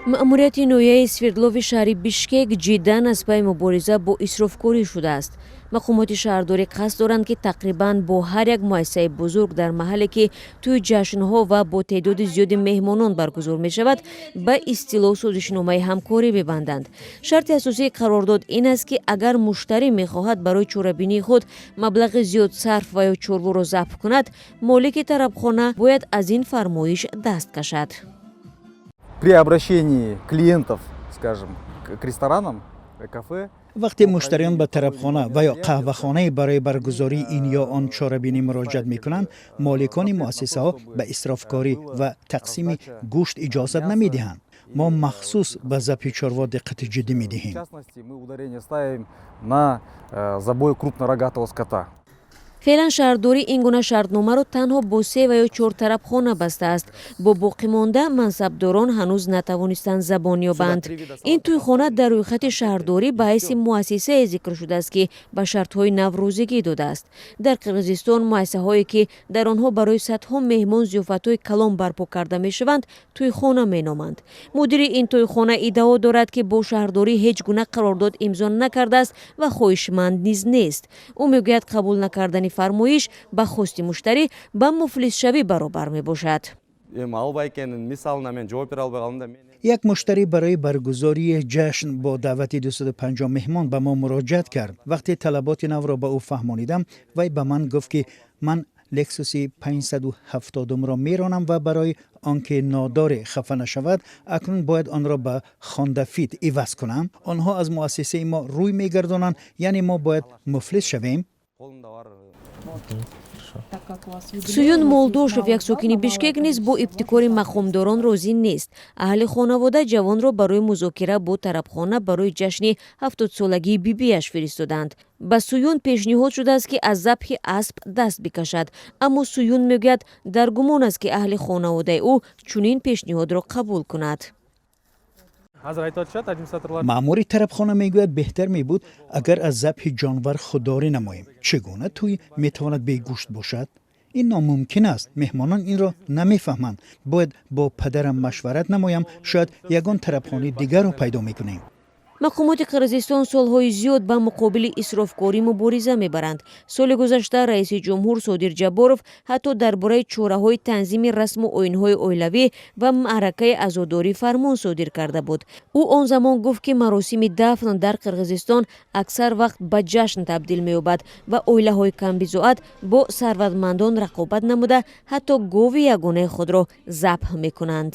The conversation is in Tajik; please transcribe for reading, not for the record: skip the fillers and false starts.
Маъмурияти ноҳияи Свердлови шаҳри Бишкек ҷиддан аз пайи мубориза бо исрофкорӣ шудааст. Мақомоти шаҳрдорӣ қасд доранд, ки тақрибан бо ҳар як муассисаи бузург дар маҳалле, ки тӯи ҷашнҳо ва бо теъдоди зиёди меҳмонон баргузор мешавад, ба истилоҳ созишномаи ҳамкорӣ бибанданд. Шарти асосии қарордод ин аст, ки агар муштарӣ мехоҳад барои чорабинии худ маблағи зиёд сарф ва ё чорворо забҳ кунад, молики тарабхона бояд аз ин фармоиш даст кашад. При обращении клиентов, скажем, к ресторанам, кафе, Вақте муштариён ба тарабхона ва ё қаҳвахонае барои баргузории ин ё он чорабинӣ муроҷиат мекунанд, моликони муассисаҳо ба исрофкорӣ ва тақсими гӯшт иҷозат намедиҳанд. Мо махсус ба забҳи чорво диққати ҷиддӣ медиҳем. В частности, мы ударение ставим на забой крупнорогатого скота. Феълан шаҳрдорӣ ин гуна шартномаро танҳо бо се ва ё чор тарабхона бастааст. Бо боқимонда мансабдорон ҳанӯз натавонистанд забон ёбанд. Ин тӯйхона дар рӯйхати шаҳрдорӣ ба ҳайси муассисае зикр шудааст, ки ба шартҳои нав розигӣ додааст. Дар Қирғизистон муассисаҳое, ки дар онҳо барои садҳо меҳмон зиёфатҳои калон барпо карда мешаванд, тӯйхона меноманд. Мудири ин тӯйхона иддао дорад, ки бо шаҳрдорӣ ҳеҷ гуна қарордод имзо накардааст ва хоҳишманд низ нест. Ӯ мегӯяд, қабул накардани фармоиш ба хости муштарӣ ба муфлисшавӣ баробар мебошад. Эми ал байкенин мисалына мен жооп бере албай калдым да мен. Як муштарӣ барои баргузории ҷашн бо даъвати 250 меҳмон ба мо муроҷиат кард. Вақте талаботи навро ба ӯ фаҳмонидам, вай ба ман гуфт, ки ман Лексуси 570-ро меронам ва барои он ки нодоре хафа нашавад, акнун бояд онро ба Хонда Фит иваз кунам. Онҳо аз муассисаи мо рӯй мегардонанд, яъне мо бояд муфлис шавем. Колумда бар. Суюн Молдошев, як сокини Бишкек, низ бо ибтикори мақомдорон розӣ нест. Аҳли хонавода ҷавонро барои музокира бо тарабхона барои ҷашни 70-солагии бибиаш фиристоданд. Ба Суюн пешниҳод шудааст, ки аз забҳи асп даст бикашад, аммо Суюн мегӯяд, дар гумон аст, ки аҳли хонаводаи ӯ чунин пешниҳодро қабул кунад. Азыр айтып атышат администраторлор. Маъмури тарабхона мегӯяд, беҳтар мебуд, агар аз забҳи ҷонвар худдорӣ намоем. Чӣ гуна тӯй метавонад бегӯшт бошад? Ин номумкин аст. Меҳмонон инро намефаҳманд. Бояд бо падарам машварат намоям, шояд ягон тарабхонаи дигарро пайдо мекунем. Мақомоти Қирғизистон солҳои зиёд ба муқобили исрофкорӣ мубориза мебаранд. Соли гузашта раиси ҷумҳур Содир Ҷабборов ҳатто дар бораи чораҳои танзими расму оинҳои оилавӣ ва маъракаи азодорӣ фармон содир карда буд. Ӯ он замон гуфт, ки маросими дафн дар Қирғизистон аксар вақт ба ҷашн табдил меёбад ва оилаҳои камбизоат бо сарватмандон рақобат намуда, ҳатто гови ягонаи худро забҳ мекунанд.